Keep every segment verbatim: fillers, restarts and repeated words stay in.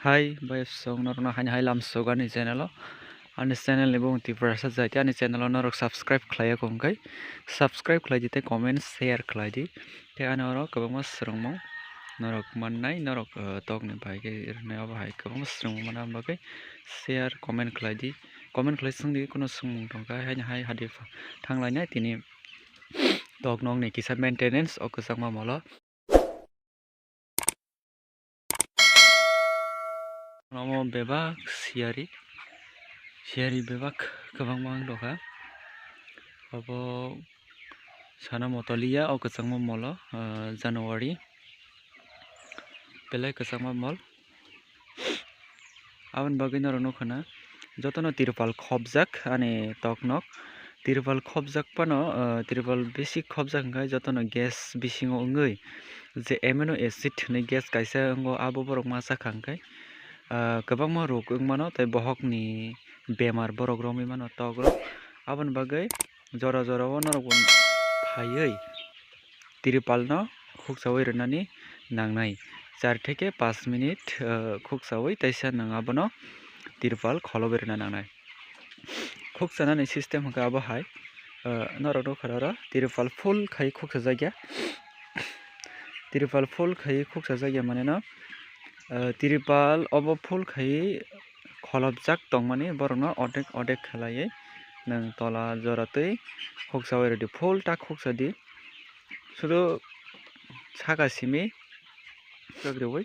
Hai, bai song norokno haini hai lam suk ani channel o. Ani channel ni bumung Tiprasa Jaiti, ani channel o norok subscribe khlai ya kho hwnkhe subscribe khlai di tei comment share khlai di. Tei ani oro kwbangma swrwngmung norok mannai, norok, eh, tok ni bai khe rwnai, abo hai kwbangma swrwngmung manna bagwi share, comment khlai di. Comment khlai swng di, kuno swngmung tongkha, haini hai hadi thanglainai tini tok nokni kisa maintenance o kwchangma molo. Omo bebak siyari, siyari bebak kwbangma wng tongkha. Obo sana motoliya o kwchangma molo, ah, January belai kwchangma mol. Aboni bagwi norok nukha na, jotono tirpal khopjak ani tok nok. Tirpal khopjak phano, ah, tirpal bisi khopjak hwnkhe jotono gas bisingo wngwi je amino acid hinwi gas kaisa wngo, abo borok ma chakha hwnkhe, ah, kwbangma rok wng mano tei bohokni bemar borok romwi mano tok rok. Aboni bagwi jora jora o norok bo phaiwi tirpal no khuksawi rwnani nangnai. Char theke panch minute, ah, khuksawi teisa nwng abono tirpal kholobwi rwna nangnai. Khuksanani system hwnkhe abo hai, ah, norok nukha oro tirpal full khai khuksajakya. Tirpal full khai khuksajakya mane no, ah, tirpal obo full khai kholopjak tongmani borokno odek odek khlaiwi nwng tola jora twi khuksawi rwdi, full ta khuksa di. Sudu saka simi khulok riwi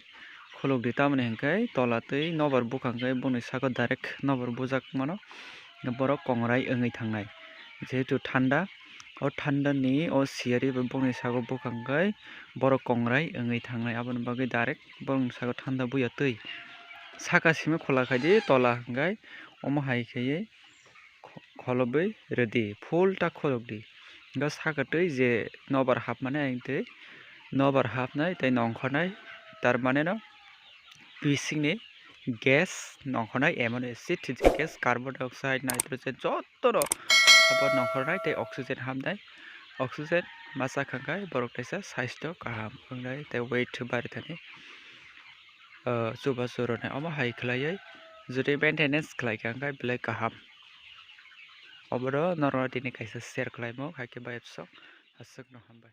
khulok di, tamoni hwnkhe tola twi nobar bukha hwnkhe boni saka direct nobar bujak mano, borok kongrai wngwi thangnai. Jehetu thanda, o thanda ni o siyari bai boni saka bukha hwnkhe borok kongrai wngwi thangnai, aboni bagwi direct borokni saka thanda buya twi saka simi khula khai di, tola hwnkhe omo hai khaiwi kho-, kholobwi rwdi, full ta kholobdi. Hwnkhe saka twi je nobar hapmani ayang twi nobar hapnai tei nongkhornai, tar mane no bisingni gas nongkhornai, amino acid, je gas, carbon dioxide, nitrogen, jotono abo nongkhornai tei oxygen hapnai. Oxygen ma chakha khe borok teisa saisto kaham wngnai tei weight bari thani, ah, chubachu rwnai. Omo hai khlaiwi jodi maintenance khlai kha hwnkhe belai kaham. Obono norokno tini kaisa share khlaimung, hai khe bai absong aswkno hambai.